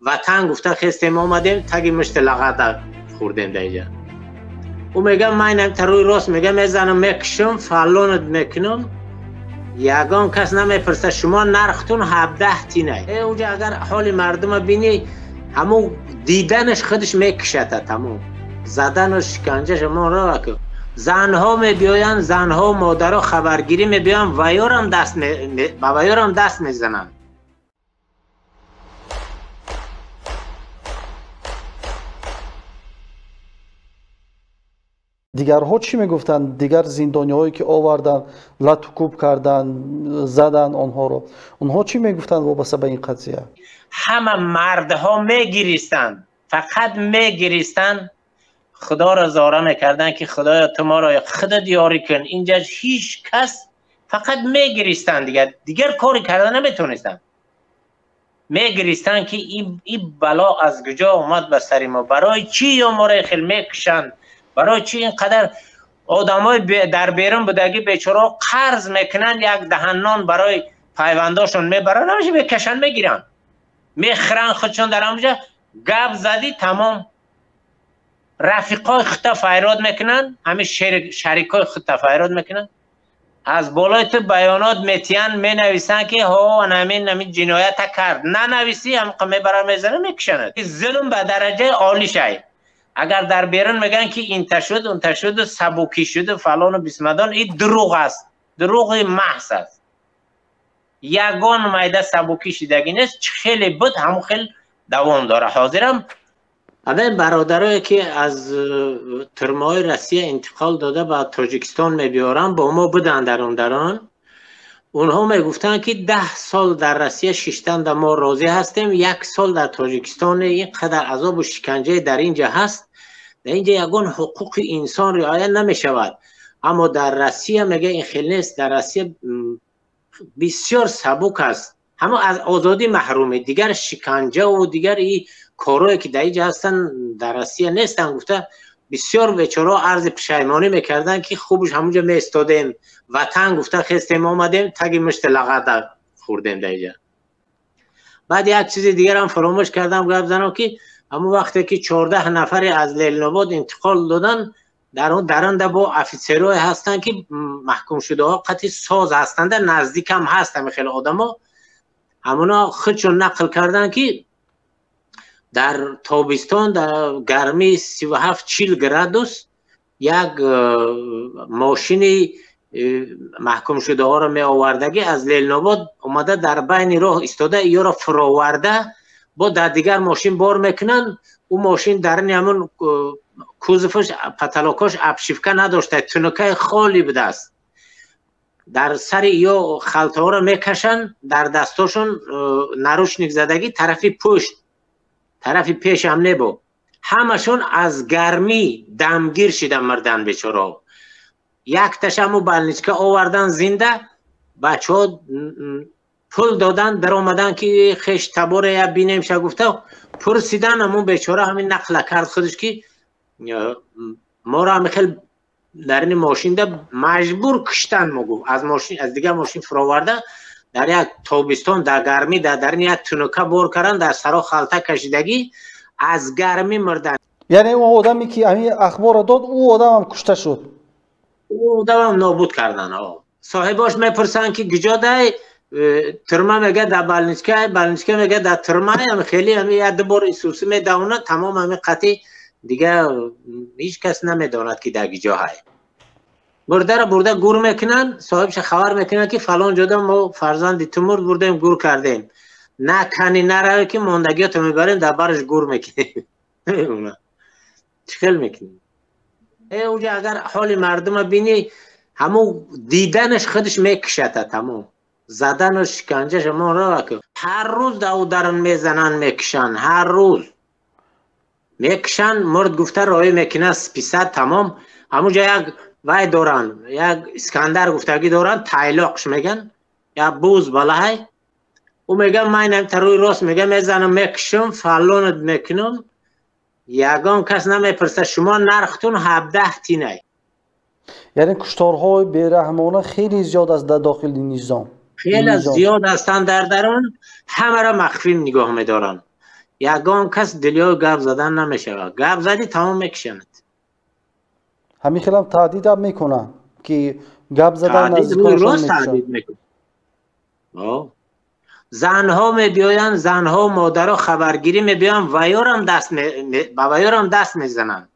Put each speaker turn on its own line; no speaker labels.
Ватан гуфта хестем омадем, таги мушти лағата хӯрдем дар инҷа. Ӯ мега ман рӯи рост мега мезанам, мекушам, фалонат мекунам. Ягон кас намепурса шумо нархтун 17 тинай. Уҷа агар ҳоли мардума бинӣ, ҳамун диданаш худаш мекушата тамом. Задану шиканҷаш мо ра занҳо мебиёянд, занҳо модаро хабаргирӣ мебиёянд, ваёрам даст ба ваёрам даст мезананд.
Дигарҳо чӣ мегуфтанд? Дигар зиндониҳое ки оварданд, латукӯб карданд, заданд онҳоро, онҳо чӣ мегуфтанд вобаста ба ин қазия?
Ҳама мардҳо мегиристанд, фақат мегиристанд, худоро зора мекарданд ки худоё ту моро худат ёрӣ кун. Инҷа ҳеҷ кас фақат мегиристанд, дигар кори карда наметонистанд. Мегиристанд ки ин бало аз куҷо омад ба сари мо, барои чӣ ё моро хел мекушанд, барои чӣ инқадар одамои дар берун будагӣ бечораҳо қарз мекунанд, як даҳан нон барои пайвандошон мебаранд, ҳамаша мекашанд, мегиранд, мехӯранд худшон дар ҳамҷа. Гап задӣ тамом, рафиқои худта файрод мекунанд, ҳамин шарикои худта файрод мекунанд, аз болои ту баёнот метиҳанд, менависанд ки ҳо ҳамин ҳамин ҷиноята кард. Нанависӣ ҳамқа мебаранд, мезананд, мекушанд. Зулм ба дараҷаи олӣ шай. Агар дар берун мегӯянд ки инта шуд, унта шуду, сабукӣ шуду, фалону бисмадон, ин дурӯғ аст, дурӯғи маҳз аст. Ягон майда сабукӣ шидагӣ нест, чӣ хеле буд ҳамон хел давом дорад ҳозирам. Ҳамин бародарое ки аз турмаҳои Россия интиқол дода ба Тоҷикистон мебиёранд, бо мо буданд дар он дарон. Онҳо мегуфтанд ки 10 сол дар Россия шиштанда мо розӣ ҳастем, 1 сол дар Тоҷикистон ин қадар азобу шиканҷае дар инҷа ҳаст, дар инҷа ягон ҳуқуқи инсон риоя намешавад. Аммо дар Россия мега ин хел нест, дар Россия бисёр сабук аст, ҳама аз озодӣ маҳрумӣ, дигар шиканҷаву дигар и корое ки дар инҷа ҳастанд дар Россия нестанд. Гуфта бисёр бечораҳо арзи пушаймонӣ мекарданд ки хубш ҳамунҷа меистодем, ватан гуфта хестем омадем, таги мушти лағата хӯрдем дар инҷа. Баъд як чизи дигарам фаромӯш кардам гап занам ки ҳамон вақте ки 14 нафаре аз Ленинобод интиқол додан, дар он даранда бо офитсерое ҳастанд ки маҳкумшудаҳо қатъи соз ҳастанд, наздикам ҳаст ҳамин хеле одамо. Ҳамоно худшон нақл карданд ки дар тобистон дар гармии 37-40 градус як мошини маҳкумшудаҳоро меовардагӣ аз Ленинобод омада дар байни роҳ истода иёро фуроварда, бо дар дигар мошин бор мекунанд. Ӯ мошин дарни ҳамон кузоваш, потолокош обшивка надошта, тунукаи холӣ будааст. Дар сари ё халтаҳоро мекашанд, дар дастошон наручник задагӣ тарафи пушт, тарафи пеш ҳам небо. Ҳамашон аз гармӣ дамгир шида мурданд бечораҳо. Якташ ҳамун балничка овардан зинда, бачаҳо пул додан, даромадан ки хеш таборе я бинем ша гуфта пурсидан, ҳамун бечора ҳамин нақла кард худаш ки моро ҳамин хел дар ин мошинда маҷбур куштан, мо гуфт аз мошин, аз дигар мошин фуроварда дар як тобистон дар гармӣ дар ин як тунука бор кардан, дар саро халта кашидагӣ аз гармӣ мурдан.
Яъне он одаме ки ҳамин ахборро дод, ӯ одамам кушта шуд,
ӯ одамам нобуд кардан. Соҳибош мепурсанд ки куҷо дай, турма мега дар балничка, балничка мега дар турма. Хеле ҳамин як ду бор исуси медавонад, тамом ҳамин қатъи дигар ҳеҷ кас намедонад ки дар куҷо ҳай. Мурдаро бурда гур мекунанд, соҳибша хабар мекунанд ки фалон ҷода мо фарзанди ту мурд, бурдем гур кардем. На кани нараве ки мондагиёто мебарем, дар бараш гур мекунем. Чӣ хел мекунем? Уҷа агар ҳоли мардума бинӣ, ҳамун диданаш худаш мекушата тамом. Задану шиканҷаш мо ра ҳар рӯз дар ӯ дарун мезананд, мекушанд, ҳар рӯз мекушанд. Мурд гуфта роӣ мекунанд, списат тамом. Ҳамунҷа як вай доранд, як Искандар гуфтагӣ доранд, тайлоқш меган, як буз балаҳай. Ӯ мега ман рӯи рост мега мезанам, мекушам, фалонат мекунам. Ягон кас намепурса шумо нархтун 17 тинай.
Яъне кушторҳои бераҳмона хеле зиёд аст дар дохили низом.
Хеле зиёд ҳастанд дар дарун, ҳамаро махфӣ нигоҳ медоранд. Ягон кас дилёи гап задан намешавад. Гап задӣ, тамом, мекушанд.
Ҳамин хелам таҳдидам мекунанд, ки гап задан?
Рост, таҳдид мекунанд. Занҳо мебиёянд, занҳо, модаро хабаргирӣ мебиёянд, ваёрам даст ба ваёрам даст мезананд.